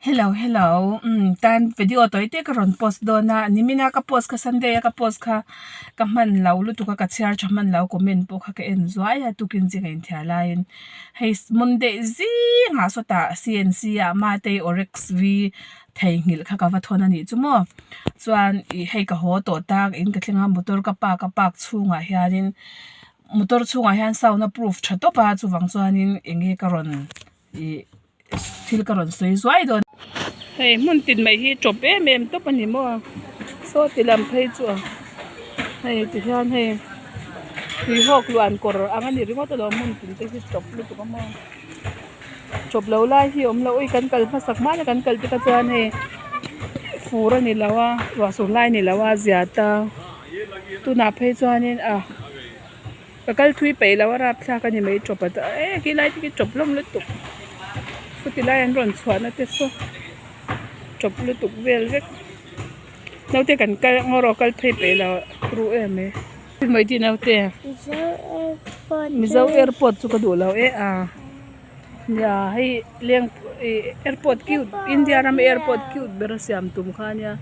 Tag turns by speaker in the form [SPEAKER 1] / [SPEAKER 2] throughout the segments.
[SPEAKER 1] Hello hello umm tan video tawi te ka rawn post dawn a nimina ka post kha sunday a ka post kha ka hman lo lutuk a ka chhiar tha hman lo comment pawh kha ka en zuai a tukin zing a inthiar laiin hei monday zingah sawtah CNC ah matei orex v theihnghilh kha ka va thawn a nih chu maw chuan ih hei ka haw tawh tak in ka thleng a motor ka park a park chhungah hianin motor chhungah hian sound a proof tha tawp a chuvang chuanin eng nge ka rawn ih thil ka rawn sawi zuai dawn. Hei hmun tin mai hi tawp em em tawp a ni maw saw ti lam phei chu hei ti hian hei tuihawk luan kawr ang a ni ringawt alawm hmun tin te hi tawp lutuk a maw tawp lo lai hi a awm lo ui kan kal hmasak hman a kan kal te kha chuan hei fur a ni lo a ruah sur lai a ni lo a zia ta tunah phei chuanin a. Ka kal thui peih lo a rapthlak a ni mai tawp a e khi lai te khi tawp hlawm lutuk chuti lai an rawn chhuah na te saw tawp lutuk vel vek naute kan kal ngaw rawh kal phei peih lo ru em mai mai tih naute Mizo airport chu ka duh lo e a nia hei leng ih airport cute India ram airport cute ber a siam tum kha ania.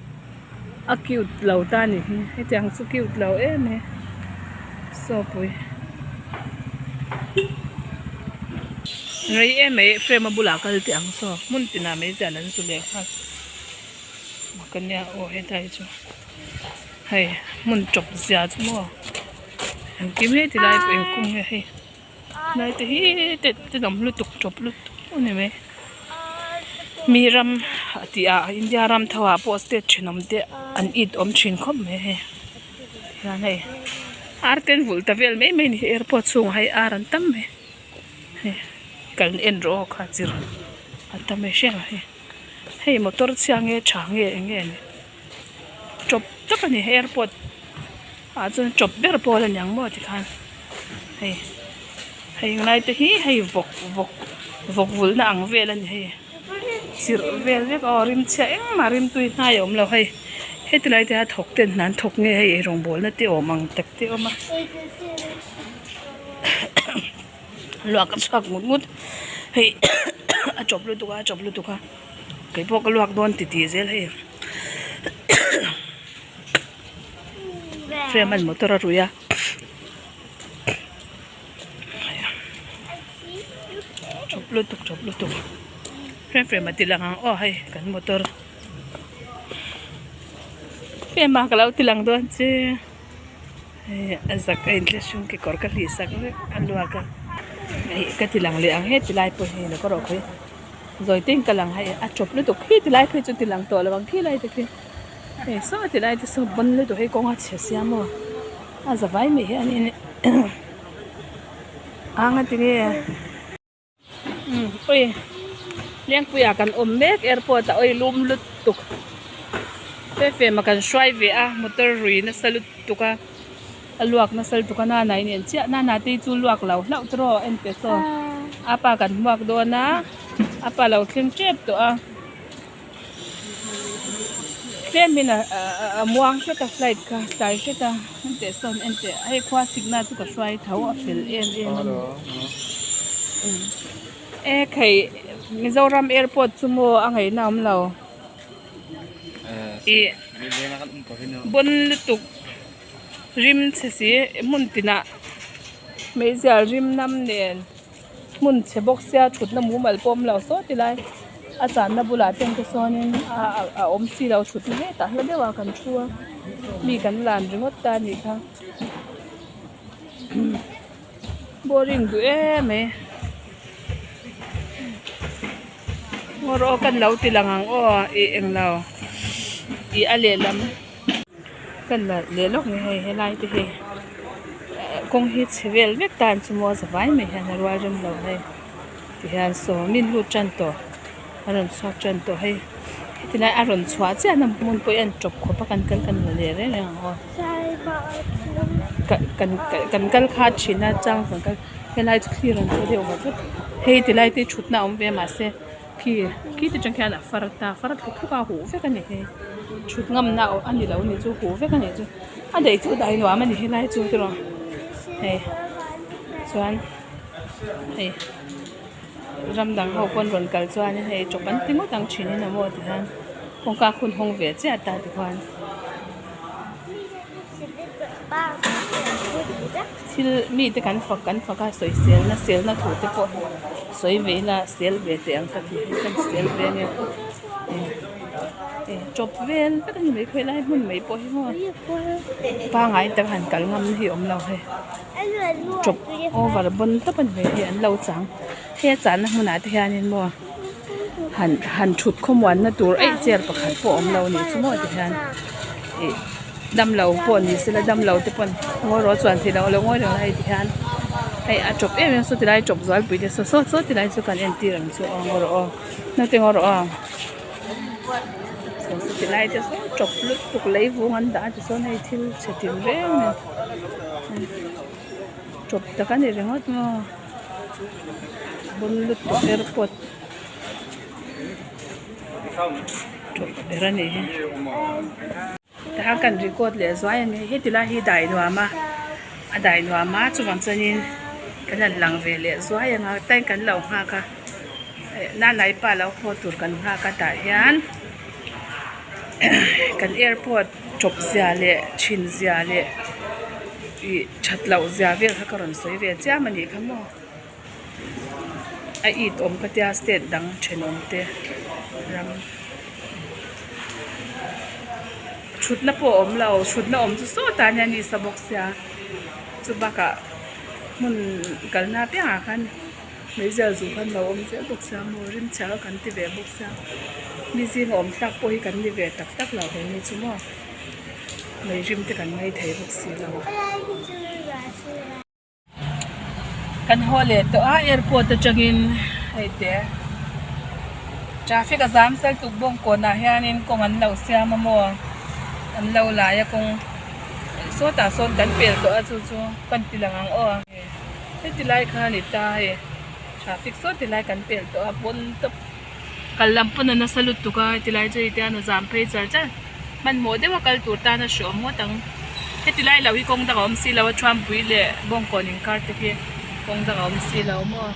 [SPEAKER 1] A cute lo ta a ni hi hetiang chu cute lo em e saw pui rei em mai frame a bulah kal teh ang saw hmun tinah mai ziah an zu leh nghal mak ania aw hetlai hi chu hei hmun tawp zia chu maw engkim he tilai pawh engkawng nge hei. Lai te hi te tenawm lutuk tawp lutuk a ni mai mi ram tih ah India ram tho ah pawh state thenawm te an it awm thin khawp mai hei tihian hei ar te an vulh ta vel mai mai a ni airport chhungah hei ar an tam mai hei kal en rawh aw kha chir a tam mai hreng a hei hei motor chhia nge tha nge eng nge ni tawp tak a ni airport ah chuan tawp ber pawl a niang maw tikhan hei hei englai te hi hei vawk vawk vawk vulhna ang vel a ni hei chirh vel vek aw rim chhia engmah rim tui hnai a awm lo hei heti lai te a thawk ten hna an thawk nge hei eirawng te awm ang tak te a awm a luak a chhuak ngut ngut hei a tawp lutuk a a tawp lutuk a. Kei pawh ka luak dawn titi zel hei frame an motor a rui a chawp lutuk chawp lutuk frame frame a ti lang ang aw hei kan motor frame a ka lo ti lang dawn che hei a zak a inthlahrung kekawr ka hlih sak vek a luak a hei ka ti lang leh ang heti lai pawh hi lo ka rawh khawi. Zawi te in ka lang hei a chawp lutuk khi ti lai phei chu ti lang tawh lo ang khi lai te khi hei saw ti lai te saw bawn lutuk hei kawng a chhe sia maw a za vai mai hi a ni ang a ti nge umm ui lengpui ah kan awm mek airport ah ui lum lutuk fe fe mah kan hruai ve a motor rui nasa lutuk a. A luak nasa lutuk a nana in en chiah nana te hi chu luak lo hlauh te rawh en teh saw a pa kan hmuak dawn a a pa lo thleng tep tawh a tlem in a muang hret a flight kha tlai hret a en teh sawn en teh hei khua sikna chu ka hruai tho a fel em em a ni e khei Mizoram airport chu maw a ngaihna awm lo ih bawn lutuk. Rim chhe si hmun tinah meizial rim nam nen hmun chhe bawk sia thutna mumal pawh awm lo saw ti lai a channa bulah te ang te sawnin a awm si lo thutna hetah hla deuhah kan thu a mi kan lan ringawt ta a nih kha boring duh em mai ngaw rawh aw kan lo ti lang ang aw ih englo ih a lehlam. Ka la leh lawk ni hei helai te hi kawng hi chhe vel vek tan chu maw za vai mai hian a rual rem lo hei tihian saw min lut tan tawh a rawn chhuak tan tawh hei heti lai a rawn chhuah chiah na hmun pawh hi a in tawp khawp a kan kal kan la leh reng reng ang aw kan kan kal kha thin a chang kan kal helai chu thli rawn thaw deuh vat vat hei ti lai te hi thutna a awm ve a mahse. Khi khi te tang khian a far ta far thuk thuk a huh vek a ni hei thut ngamna a ni lo a ni chu huh vek a ni chu a daih chu dai nuam a ni helai chu tiraw hei chuan hei Ram dang ho pawn rawn kal chuanin hei tawp an ti ngawt ang thin in a maw ti hian kawngka hun hawng ve chiah ta ti khuan thil mite kan fak kan fak a sawiselna selna thu te pawh sawi ve ila sel ve teh ang ka ti kan sel ve ania eh tawp vel vek a ni mai khawilai hmun mai pawh hi maw pangai taka han kal ngam hi a awm lo hei. Chawp over bon tawp a ni mai hi an lo chang he channa hmunah te hianin maw han han thut khawmuanna tur eih chair pakhat pawh a awm lo a nih chu maw tihian ih damlo pawh ni sela damlo te pawn ngawi rawh chuan theih loh a lo ngawi reng a hei tihian hei a tawp em em saw tilai tawp zualpui te saw saw saw tilai chu kan entir ang chu aw ngawi rawh aw naute ngawi rawh aw. Saw tilai te saw tawp lutuk lei vung an dah a tichuan hei thil chhe tin reng a ni tawp tak a ni ringawt maw bawm lutuk airport tawp ber a nih hi tah kan record leh zuai a ni heti lai hi dai nuam a a dai nuam a chuvang chuanin kan han lang ve leh zuai ang a time kan lo nghak a nanai pa lo haw tur kan nghak a tah hian kan airport tawp zia leh thin zia leh ih that loh zia vel kha ka rawn sawi ve chiam a nih kha maw a it awm ka tia state dang thenawm te ram thutna pawh a awm lo thutna awm chu sawtah hian a ni sa bawk sia chu bakah hmun kalna apiangah khan. Meizial zu khan lo awm zel bawk sia maw rim chhiar kan ti ve bawk sia mi zinga awm tlak pawh hi kan ni ve tak tak lo ve ni chu maw mei rim te kan ngei thei bawk si lo. Kan haw leh tawh a airport atangin hei te traffic a zam sal tuk bawng kawnah hianin kawng an lo siam a maw an lo lai a kawng sawtah sawn kan pel tawh a chu chu kan ti lang ang aw. Heti lai kha a ni ta hei traffic saw ti lai kan pel tawh a pawn tawp kal lam pawn a nasa lutuk a heti lai chu hei tian a zam phei char char hmanhmawh deuh a kal tur tan a hreawm ngawt ang heti lai lo hi kawng dang a awm silo a thuampui leh bawngkawn inkar te khi kawng dang a awm silo maw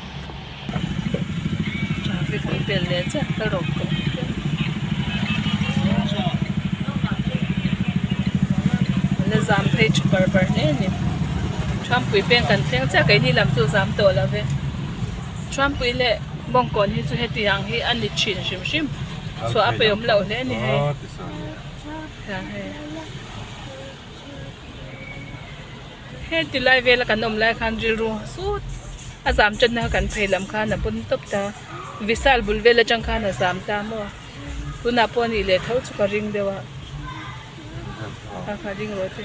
[SPEAKER 1] traffic an pel leh chiah ka rawk tawh. An la zam phei tha par par hle a ni Thuampui peng kan thleng chiah keini lam chu zam tawh lo ve Thuampui leh Bawngkawn hi chu heti ang hi a ni thin hrim hrim chhuah a peihawm loh hle a ni hei hei. Heti lai vela kan awm lai khan rilru sut a zam tan na kha kan phei lam khan a pawn tawp ta Vishal bul vel atang khan a zam ta maw tunah pawh a nih leh tho chu ka ring deuh a kha kha ring rawh te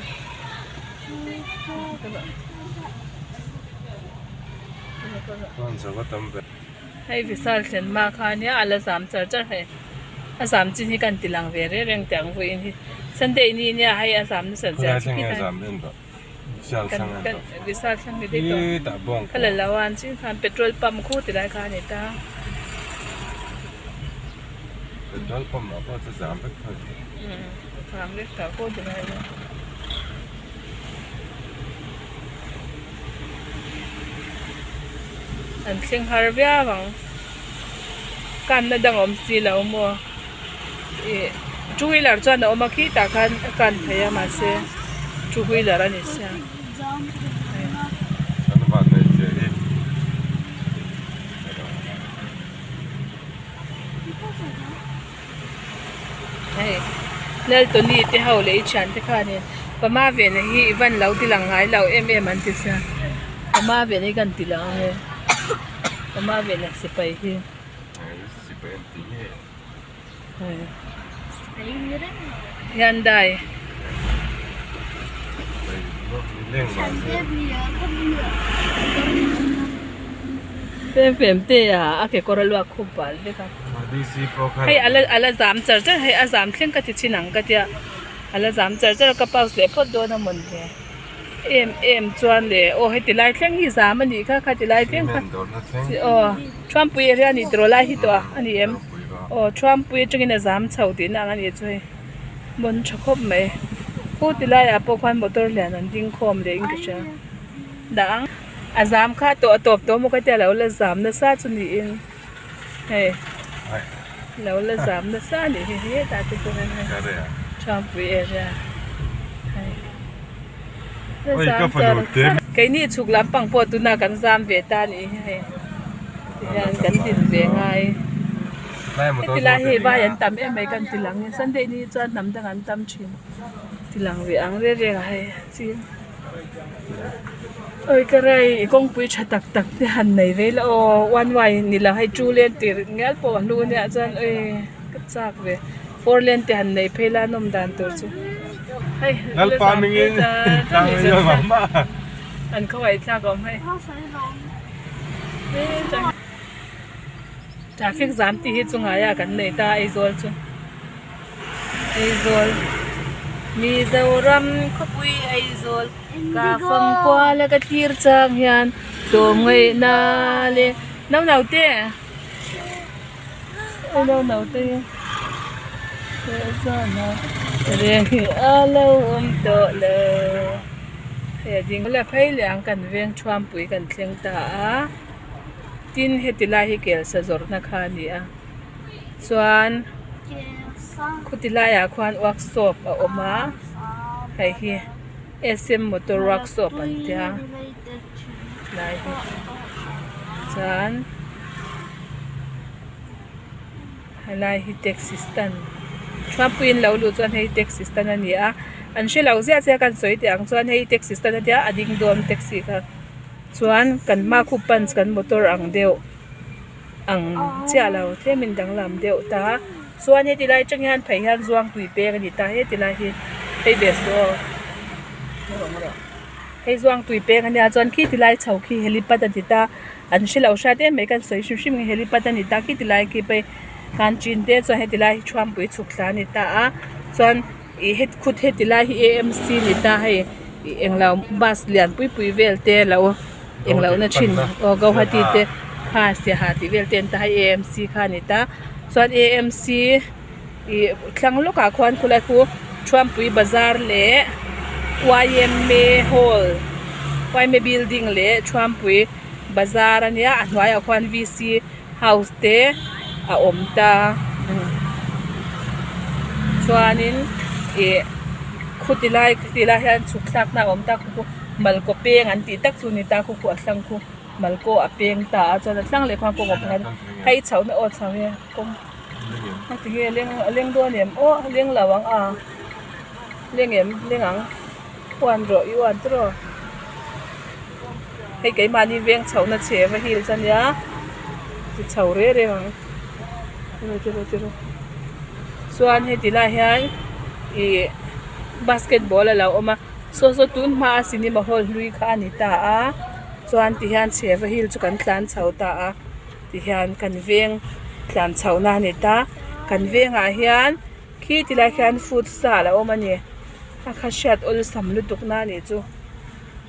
[SPEAKER 1] hei Vishal thlen hma kha ania a la zam char char hei a zam chin hi kan ti lang ve reng reng teh ang vawiin hi. Sunday ni nia hei a zam nasa zia chu khitah kan kan Vishal thlang ni daih tawh ka la lo a an chin khan petrol pump khu ti lai kha a ni ta.
[SPEAKER 2] Petrol pump ah pawh chu zam vek thei.
[SPEAKER 1] Zam vek tah pawh ti lai lo. An thleng har viau ang kanna dang awm si lo maw. Ih two wheeler chuan a awm a khitah khan a kan thei a mahse two wheeler a ni sia. Hei Laltawni te ho leh i thiante khanin pama vena hi i van lo ti lang ngai lo em em an ti sia pama vena hi kan ti lang ange pama vena sipai hi. Hyundai Fem te a a kekawr a luak khup bal vek a hei ala ala zam char char hei a zam thleng ka ti chin ang ka tia ala zam char char a ka pause leh phawt dawn a mawni em em chuan leh aw heti lai thleng hi zam a nih kha khati lai thleng kha aw Thuampui area a nih tawh lai hi tawh a a ni em aw Thuampui atangin a zam chho tihna ang a nih chu hei bawn tha khawp mai khu ti laiah pawh khuan motor lian an ding khawm leh in ka hria dah ang a zam kha tawh a tawp tawh maw ka tia lo la zam nasa chu niin. Hei lo la zam nasa a nih hi hetah te pawh hian hei Thuampui area hei la zam char char keini chhuk lampang pawh tuna kan zam ve ta a nih hi hei tihian kan din ve ngai heti lai hi vai an tam em mai kan ti lang Sunday ni chuan hnam dang an tam thin ti lang ve ang reng reng a hei ching. Awi ka rai i kawngpui tha tak tak te han nei ve ila aw one way ni lo hei two lane tih ngial pawh a hlu ania chuan awi ka chak ve four lane te han nei phei la a nawm dan tur chu hei la zam phei ta ta ni chu an khawngaih thlak awm hei traffic zam tih hi chu ngaiah kan nei ta Aizawl chu. Aizawl Mizoram khawpui Aizawl ka fang kual a ka thlir chang hian tlawm ngaihna leh no no te aw no no te reng hi a lo awm tawh lo hei a ding la phei leh ang kan veng thuampui kan thleng ta a tin heti lai hi kelsa zawrhna kha a ni a. Chuan khuti laiah khuan workshop a awm a hei hi S M motor workshop an tia lai hi chuan helai hi taxi stand Thuampuiin lo luh chuan hei taxi stand a ni a an hre lo ziah chiah ka sawi teh ang chuan hei taxi stand a tia a ding dawn taxi kha chuan kan hma khu punch kan motor ang deuh. Ang chiah lo tlemin danglam deuh ta chuan heti lai atang hian phei hian zuang tui peng a ni ta heti lai hi hei ve suh aw hei zuang tui peng a nia chuan khi ti lai chho khi helipad a ni ta an hre lo hriat em mai kan sawi hrim hrim nge helipad a ni ta khi ti lai khi pawh khan chin te chuan heti lai hi thuampui chhuk thla a ni ta a chuan ih het khut heti lai hi A M C a ni ta hei ih englo bus lian pui pui vel te lo. Englo na thin aw Guwahati te kha Siaha tih vel te an ta hei A M C kha a ni ta chuan A M C ih thlang lawkah khuan khulai khu Thuampui bazar leh Y M A hall Y M A building leh Thuampui bazar a nia a hnuaiah khuan V C house te a awm ta chuanin ih khuti lai khiti lai hian chhuk thlak na a awm ta khu khu malkaw peng an tih tak chu a ni ta khu khu a thlang khu malkaw a peng ta a chuan a thlang leh khuan kawng awm hei chhoh na aw chho e kawng a ti nge leng a leng dawn em aw a leng lo ang a leng em leng ang uan rawh i uan tawh hei keimahni veng chhoh na chhe va hills a nia ti chho reng reng ang tiraw tiraw chuan heti lai hian ih basketball a lo awm a saw saw tun hma a cinema hall hlui kha a ni ta a chuan ti hian chhe va hill chu kan tlan chho ta a ti hian kan veng tlan chhoh na a ni ta kan vengah hian khi ti lai khian futsal a awm a ni a kha hriat awlsam lutuk na a nih chu.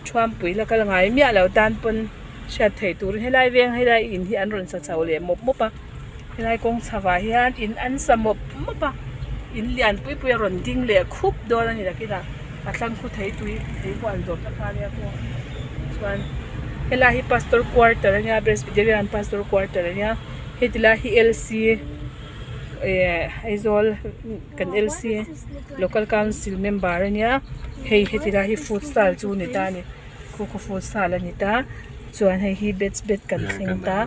[SPEAKER 1] Thuampui la kal ngai miah lo tan pawn hriat theih turin helai veng helai in hi an rawn sa chho leh mawp mawp a helai kawng chho ah hian in an sa mawp mawp a in lian pui pui a rawn ding leh khup dawn a ni nakinah a thlang khu thei tui thei huan zawm na kha ania pawh chuan helai hi pastor quarter ania presbyterian pastor quarter ania heti lai hi L C eh Aizawl kan L C local council member ania hei heti lai hi futsal chu a ni ta a ni kho kho futsal a ni ta chuan hei hi batch bet kan thleng ta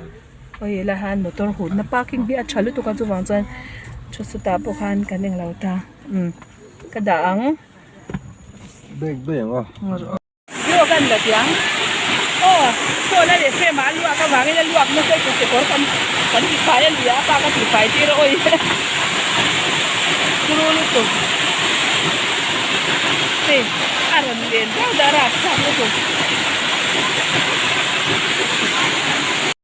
[SPEAKER 1] aw helai hian motor hunna parking hi a tha lutuk a chuvang chuan thu sawtah pawh khan kan englo ta umm ka dah ang.
[SPEAKER 2] Bag daih ang aw.
[SPEAKER 1] Aw kan la tiang aw chaw la leh frame ah a luak avangin a luak nasa i kut kawr kan kan ti fai a nia a pa ka ti fai tir a awi turu lutuk hei a rawn len deuh dah a rapthlak lutuk.